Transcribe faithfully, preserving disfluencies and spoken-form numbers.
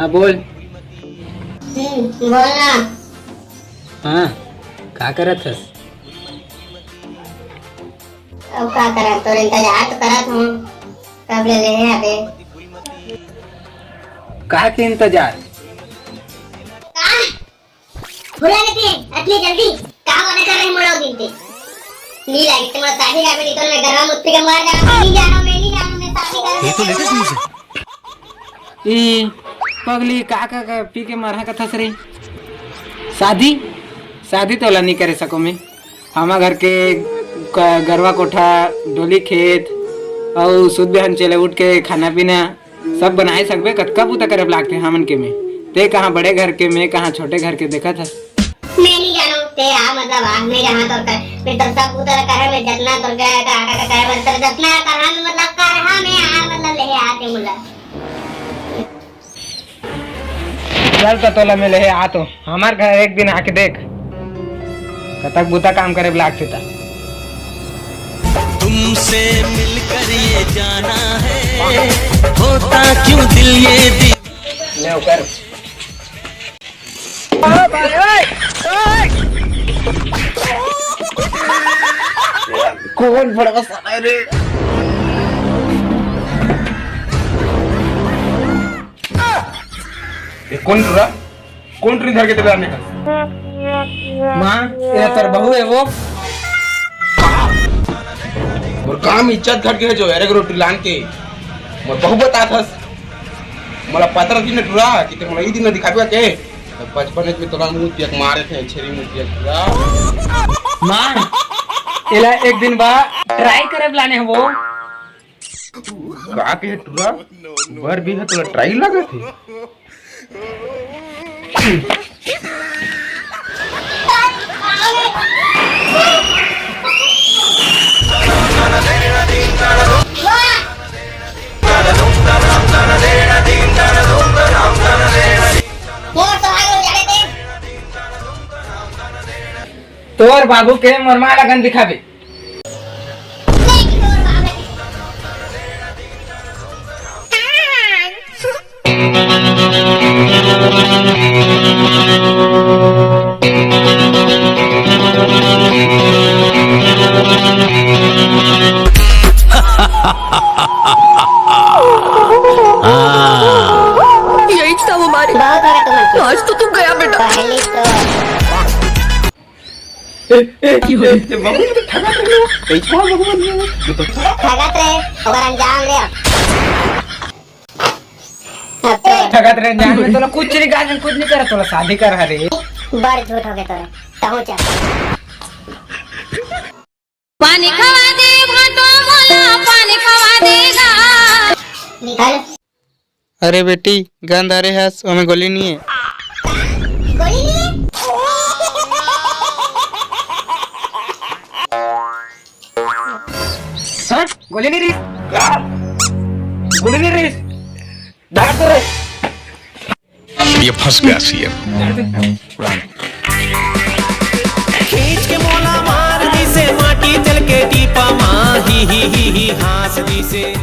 हाँ, बोल। हम्म, बोल ना। हाँ, का करत हस? अब का करत, तोर इंतजार तो करत हूँ, कब ले ले आबे। का के इंतजार? का? भुला लेते हैं, अतनी जल्दी? का वादा कर रहे हैं मोला दिन पे? नी लागी, तुम्हारा शादी का भी नहीं, तो मैं गरवा मुत्ती के मर जाऊँ, नहीं जाना, मैं नहीं जाना, मैं शादी कर ये तो लेटेस्ट न्यूज़ है। ई पगली का, का, का पी के मरहा कथस रे? शादी, शादी तो ला नहीं करे सको मैं। हमा घर के क-, गरवा कोठा, डोली खेत, अउ सुध बिहान चले उठ के खाना पीना, सब बनाए सकबे, कतका बूता करे लागथे हमन के में। ते कहाँ बड़े घर के, मैं कहाँ छोटे घर के, देखत हस। मैं नहीं जानू, ते आ, मतलब, आ, मैं जहाँ तोर कर, मैं तोर सब बूता करे, मैं जतना तोर के, का, का, का, करे, मतलब, जतना करहा, मैं, मतलब, करहा, मैं आ, मतलब, ले आते, मतलब। चल तो तोला मिले हे, आ तो हमार घर एक दिन आके देख, कतक बूता काम करे लागथे ता। तुमसे मिलकर ये जाना है, होता क्यों दिल ये दी- ले ओकर। कौन बड़ा साला है रे? ये कौन टुरा? कौन टुरी धर के तेरे आने का? माँ, ये तोर बहू है वो। मोर काम इज्जत घट गए जो एरे रोटी लान के। मोर बहू बता थस। मोला पता रही न टुरा कि ते मोला ई दिन दिखाबे के। तो बचपन में तोला मुंह पियक मारे थे, छेरी मुंह पियक टुरा। माँ, एला एक दिन बा ट्राई करे लाने हवो। का के टुरा? बर भी है तोला ट्राई लगा थे। तोर बाबू के मोर माँ लगन दिखाबे। यही था वो मारे। बहुत हो गया तुम। आज तो तू गया बेटा। पहले तो ए, ए, ए, ए, बाबू, ये तो ठगत रहे हो। कैसे हो, बाबू, ये तो ठगत रहे, ओकर अंजाम ले। अब तो ठगत रहे, अंजाम में तोला कुछ नहीं कर, कुछ नहीं कर, तोला शादी कर हरे। बड़ झूठ हो गए तोरे, तहूँ चल। पानी खवा दे भाटो मोला, पानी खवा देगा। निकल। अरे बेटी, गंध आ रे हस, ओमे गोली नहीं है। गोली नहीं है? हाँ? गोली नहीं रही? गोली नहीं रही? डॉक्टर है। ये फंस गया सीएम। खींच के मोला मार दिसे माटी चल के टीपा मा, ही, ही, ही, ही, हाँस दिसे।